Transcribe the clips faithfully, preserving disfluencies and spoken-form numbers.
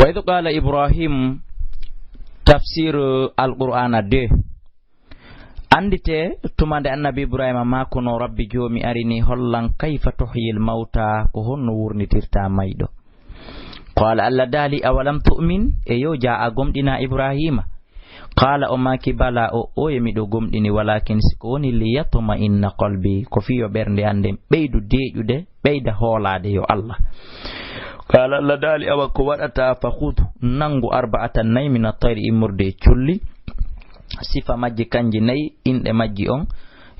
Wa idh qala Ibrahim, tafsir Alqur'ana deux. Anndite tuma nde Annabi Ibrahima maakunoo: "Rabbi, Joomi, arini, hollan, kayfa tuhyil mawta, ko honno wurnitirta mayɗo?" Qaala, Allah daali: "Awalam tu'min?" E yo jaa a gomɗina Ibrahima? Qaala, o maaki: "Bala, o, oye miɗo gomɗini, walakin si ko woni, liyatma'inna qalbi, ko fii yo ɓernde an nden ɓeydu deeƴude, ɓeyda hoolaade yo Allah." Qaala, Allah daali: "Awa ko waɗata? Fa khudh, nanngu, arba'atan, nayi, min at-tayri, immorde e colli." Sifa majji kanji nayi, inɗe majji on,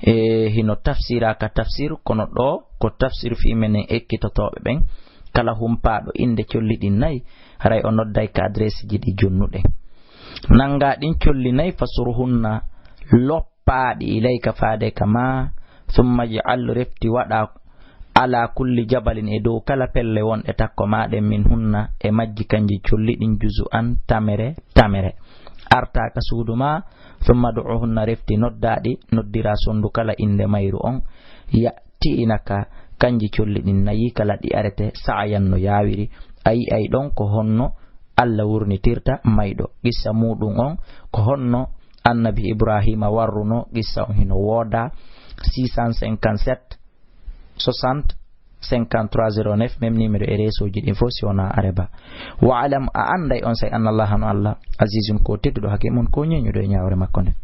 e hino tafsira ka tafsir, kono ɗo ko tafsir fii menen ekkitotooɓe ɓen. Kala humpaaɗo innde colli ɗin nayi, haray o nodday ka adresse ji ɗi jonnuɗen. Nannga ɗin colli nayi, fasuruhunna, loppaaɗi, ilayka, faade ka ma, summa ij'al, refti waɗa, ala kulli jabalin, e dow kala pelle wonɗe takko maaɗen, minhunna, e majji kanji colli ɗin, juz'an, tamere tamere. Arta ka suudu ma, summa du'uhunna, refti noddaaɗi, noddira sondu kala innde mayru on, ya ti'inaka, kanji colli ɗin nayi kala ɗi arete, sa'yan, no yaawiri. A yi'ay ɗon ko honno Allah wurnitirta mayɗo. Qissa muɗum on ko honno Annabi Ibrahima warruno, qissa on hino wooda, six cent cinquante-sept, soixante, cinquante-trois zéro neuf, même numéro e réseau ji ɗin fof si wona areba. Wa alam, a annday on say, anna Allah, no Allah, azizun, ko tedduɗo, hakimun, ko ñeñuɗo e ñaawre makko nden.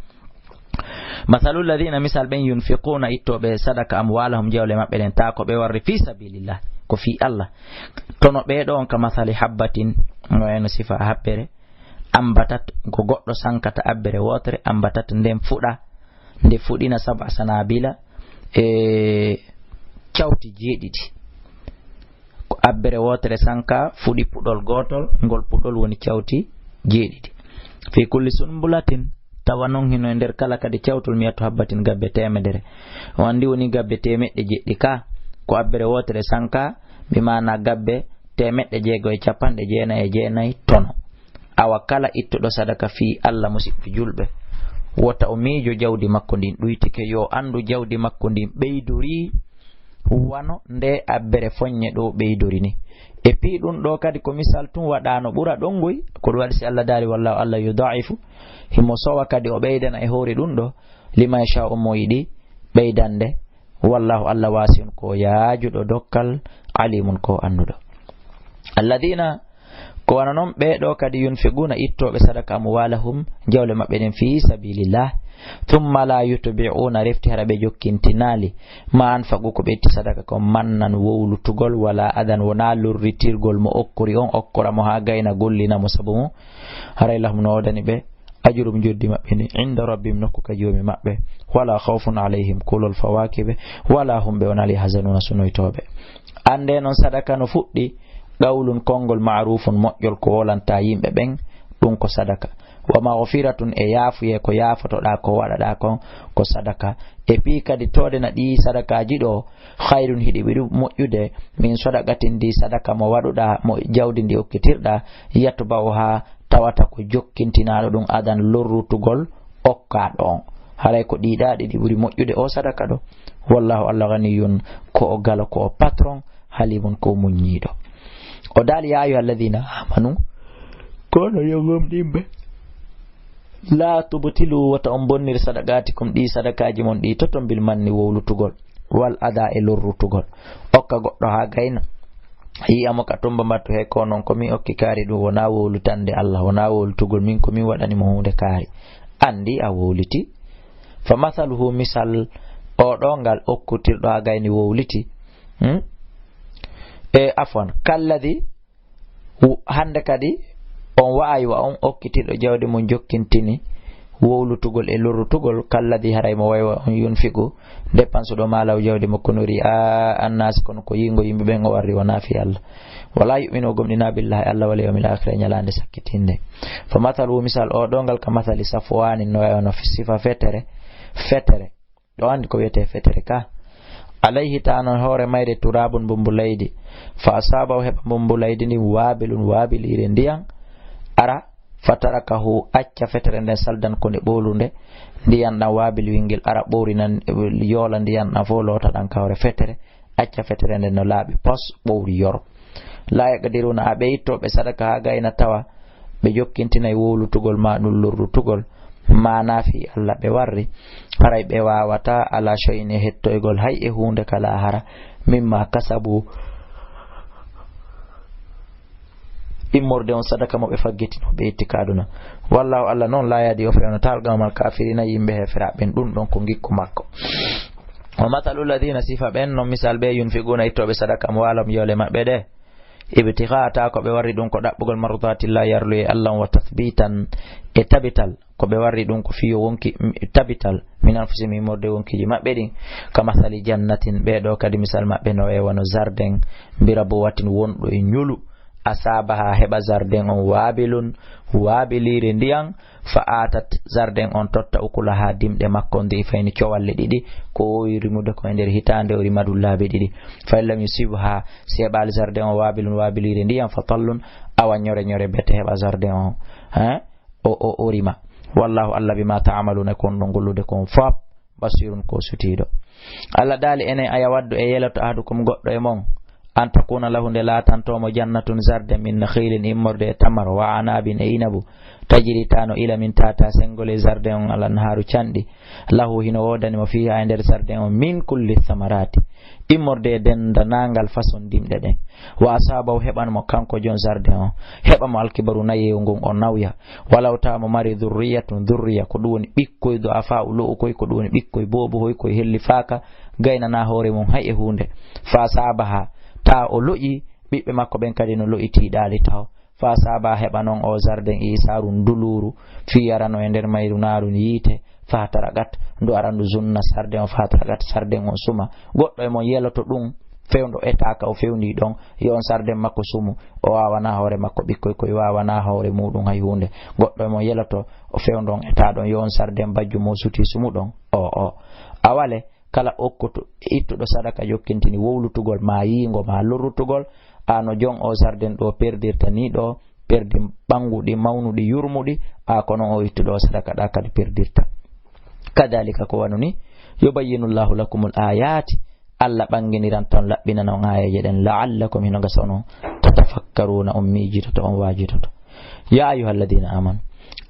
Masalu alladhina, misal ɓen, yunfiquna, ittooɓe sadaka, amwalahum, jawle maɓɓe ɗen, ta ko ɓe warri fi sabilillah, ko fi Allah. Tono ɓee ɗo on ka masali habbatin, no en sifa habbere, ambatat, ko goɗɗo sankata abbere wootere, ambatat, nden fuɗa, nde fuɗina, sab'a sanabila, e cawti jeeɗiɗi. Ko abbere wootere sanka, fuɗi puɗol gootol, ngol puɗol woni cawti jeeɗiɗi. Fi kulli sunbulatin, tawa non hino e nder kala kadi cawtol, mi'atu habbatin, gabbe teemedere. O anndi woni gabbe teemeɗɗe jeɗɗi ka, ko abbere wootere sanka, bi maana gabbe teemeɗɗe jeego e capanɗe jeenayi e jeenayi tono. Awa kala ittuɗo sadaka fii Allah, musiɓɓe julɓe, wota o miijo jawdi makko ndin ɗuytike, yo anndu jawdi makko ndin ɓeydorii wano nde abbere foññe ɗo ɓeydori ni. E fii ɗum ɗo kadi ko misal tun waɗaano ɓura ɗon ngoy, ko ɗum waɗi si Allah daali, wallahu, Allah, yudha'ifu, himo sowa kadi o ɓeydana e hoore ɗum ɗo, liman yasha'u, mo yiɗi ɓeydande. Wallahu, Allah, wasi'un, ko yaajuɗo dokkal, alimun, ko annduɗo. Alladhina, ko wano non ɓee ɗo kadi, yunfiquna, ittooɓe sadaka, amwalahum, jawle maɓɓe ɗen, fi sabilillah, thumma la yutbi'una, refti hara ɓe jokkintinaali, ma anfaqu, ko ɓe itti sadaka kon, mannan, wowlutugol, wala adan, wona lorritirgol mo okkori on, okkora mo haa gayna, gollina mo sabu mo, haray lahum, no woodani ɓe, ajrum, joddi maɓɓe ndin, inda rabbihim, nokku ka Joomi maɓɓe. Wala khawfun alayhim, kulol fawaaki ɓe, wala hum, ɓe wonaa, yahzanuna, sunoytooɓe. Annde non sadaka no fuɗɗi, qawlun, konngol, ma'rufun, moƴƴol, ko wolanta yimɓe ɓen, ɗum ko sadaka. Wa maghfiratun, e yaafuyee, ko yaafotoɗaa, ko waɗaɗaa kon, ko sadaka. E fii kadi toode na ɗii sadakaaji ɗo, khayrun, hiɗi ɓuri moƴƴude, min sadaqatin, ndi sadaka mo waɗuɗaa, mo jawdi ndi okkitirɗaa, yatba'uha, tawata ko jokkintinaaɗo ɗum adan lorrutugol okkaaɗo on. Haray ko ɗiɗa ɗiɗi ɓuri moƴƴude o sadaka ɗo. Wallahu, Allah, ghaniyun, ko o galo, ko o patron, halimun, ko o muññiiɗo. O daali, ya ayyuha alladhina amanu, kono yo gomɗimɓe, la tubtilu, wota on bonnir, sadaqatikum, ɗi sadakaaji mon ɗi toton, bil manni, wowlutugol, wal ada, e lorrutugol. Okka goɗɗo haa gayna. Yi'a mo ka tumba mbattu, he ko non ko min okki kaari, ɗum wonaa wowlutande Allah, wonaa wowlutugol min, ko min waɗani mo huunde kaari. Anndi a wowliti. Fa mathaluhu, misal o ɗo ngal okkutirɗo haa gayni wowliti. Hmm? E afwan, kalladhi, w-, hannde kadi on wa'ay wa on okkitiiɗo jawdi mum jokkintini wowlutugol e lorrutugol, kalladhi, haray mo way wa on, yunfiqu, dépense ɗo maalaw jawdi makko no ri'a annasi, kono ko yiingo yimɓe ɓen o warri, wonaa fii Allah. Wala yu'minu, o gomɗinaa, billahi, Allah, wal yawmil akhir, e ñalaande sakkitiinde. Fa mathaluhu, misal o ɗo ngal, ka mathali safwanin, no way wano sifa fetere, fetere. Ɗo anndi ko wiyetee fetere ka. Alayhi, taano hoore mayre, turabun, mbumbu leydi. Fa asaabahu, heɓa mbumbu leydi ndin, waabilun, waabiliire ndiyan. Ara, fa tarakahu, acca fetere nden, saldan, ko nde ɓowlunde. Ndiyan ɗan waabilwingel, ara ɓowri nan, yoola ndiyan ɗan fof, loota ɗan ka hoore fetere. Acca fetere nden no laaɓi pos, ɓowri yoro. La yaqdiruna, a ɓe ittooɓe sadaka haa gayna tawa ɓe jokkintinay wowlutugol ma ɗum lorrutugol. Maana fii Allah ɓe warri, haray ɓe waawataa, ala shay'in, e hettoygol hay e huunde ka laahara, mimma kasabu, immorde on sadaka mo ɓe faggitino, ɓe itti ka aduna. Wallahu, Allah non, la yahdi, o fewnataa, al qawmal kafirina, yimɓe heeferaaɓe ɓen. Ɗum ɗon ko ngikku makko. Wa mathalu alladhina, sifa ɓen non, misal ɓe, yunfiquna, ittooɓe sadaka, amwalahum, yole maɓɓe ɗe, ibtigha'a, taa ko ɓe warri ɗum ko ɗaɓɓugol mardatillahi, yarluye Allah on, wa tathbitan, e tabital, ko ɓe warri ɗum ko fiyo wonki, tabital, min anfusihim, immorde wonkiiji maɓɓe ɗin. Ka mathali jannatin, ɓee ɗoo kadi misal maɓɓe no e wano zarden, bi rabwatin, wonɗo e ñolu, asabaha, heɓa zarden on, wabilun, wabiliire ndiyan, fa atat, zarden on totta, ukulaha, dimɗe makko, di'fayni, cowalle ɗiɗi, ko o wowi rimude ko e nder hitaande, o rima ɗum laabi ɗiɗi. Fa in lam yusibha, si heɓaali zarden on wabilun, wabiliire ndiyan, fa tallun, awa ñore ñore bete heɓa zarden on, hein? O, o, o rima. Wallahu, Allah, bima ta'maluna, ko on ɗon gollude kon fop, basirun, ko sutiiɗo. Allah daali, enen aya waddu e yeloto ahadukum, goɗɗo e mon, an takuna lahu, nde laatanto mo, jannatun, zarde, min nakhilin, immorde e tamaro, wa anabin, e inabu, tajri, ta no ila, min tata, sengole zarde on, al anharu, canɗi, lahu, hino woodani mo, fiha, e nder zarde on, min kulli thamarati, immorde e dendanangal façon dimɗe ɗen, wa asabahu, heɓan mo kanko jon zarde on, heɓa mo alkibaru, nayewu ngun, o nawya, walaw, ta mo mari, dhurriyatun, dhurriya, ko ɗum woni ɓikkoy, du'afa'u, lo'ukoy, ko ɗum woni ɓikkoy boobohoy, koy hellifaaka, gaynana hoore mum hay e huunde. Fa asabaha, ta o lo'i, ɓiɓɓe makko ɓen kadi no lo'i, tiiɗaali taho. Fa asaba, heɓa non o zarden, isarun, nduluuru, fi, yarano e nder mayru, narun, yiite, fa taraqat, ndu ara ndu zunna zarden on, fa taraqat, zarden on suma. Goɗɗo e mon yeloto ɗum, fewndo etaaka o fewndi ɗon, yo on zarden makko sumu, o waawana hoore makko ɓikkoy koy, waawana hoore muɗum hay huunde. Goɗɗo e mon yeloto, o fewndo on eta ɗon, yo on zarden bajjo mo suti sumu ɗon. O, o. A wale, kala okkuto, ittuɗo sadaka jokkintini wowlutugol ma yiingo ma lorrutugol, a no jon o zarden ɗo perdirta ni ɗo, perdi ɓannguɗi, mawnuɗi, yurmuɗi, a kono o ittuɗo sadaka ɗa kadi perdirta. Kadhalika, ko wano ni, yubayyinu Allahu lakumul ayati, Allah ɓannginiran ton, laɓɓinana on aayeeje ɗen, la'allakum, hino gasa onon, tatafakkaruna, on miijitoto, on waajitoto. Ya ayyuhalladhina amanu,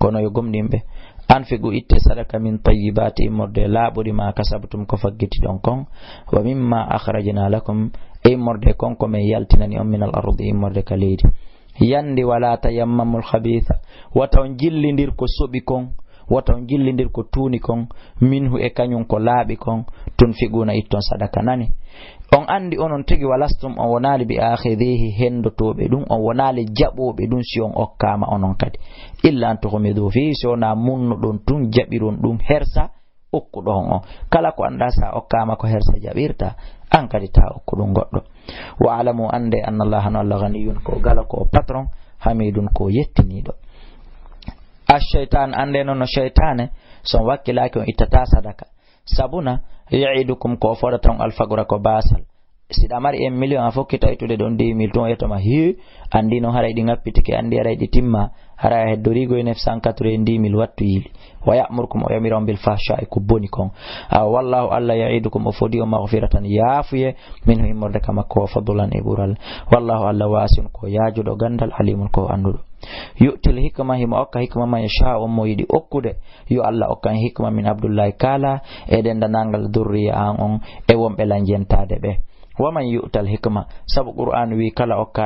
kono yo gomɗinɓe, anfiqu, itte sadaka, min tayyibati, immorde e laaɓuɗi, ma kasabtum, ko faggitiɗon kon, wa mimma akhrajna lakum, e immorde kon ko men yaltinani on, minal ardi, immorde ka leydi. Yandi, wala tayammamul khabitha, wata on jillindir ko soɓi kon, wata on jillindir ko tuuni kon, minhu, e kañum ko laaɓi kon, tunfiquna, itton sadaka, nani. On andi onon tigi, walastum, on wonaali, bi akhidhihi, hendotooɓe ɗum, on wonaali jaɓooɓe ɗum si on okkaama onon kadi. Illa an tughmidu fihi, si wonaa munnoɗon tun, jaɓiron ɗum hersa okkuɗo on on. Kala ko anndaa sa okkaama ko hersa jaɓirta, an kadi ta okku ɗum goɗɗo. Wa alamu, annde, anna Allaha, no Allah, ghaniyun, ko gala, ko patron, hamidun, ko yettiniiɗo. Ash-shaytan, annde noon no shaytaane, so on wakkilaaki on ittata sadaka. Sabuna, ya'idukum, ko o fodata on, al-faqra, ko baasal. Si ɗa mari un million, a fokkita ittude ɗon dix mille tun, o yetoma, hii, anndi noon haray ɗi ŋappitike, anndi haray ɗi timma, haray a heddoriigo e neuf cent quatre-vingt-dix mille wattu yiili. Wa ya'murukum, o yamira on, bil fahsha'i, ko boni kon. Awa, wallahu, Allah, ya'idukum, o fodi on, maghfiratan, yaafuye, minhu, immorde ka makko, wa fadlan, e ɓural. Wallahu, Allah, wasi'un, ko yaajuɗo ganndal, alimun, ko annduɗo. Yu'til hikma, himo okka hikma, man yasha, on mo yiɗi okkude. Yo Allah okkan hikma, min Abdullahi, kala e denndanangal durriya an on e wonɓe lanjentaade ɓe. Wa man yu'tal hikma, sabu Qur'an wi, kala okka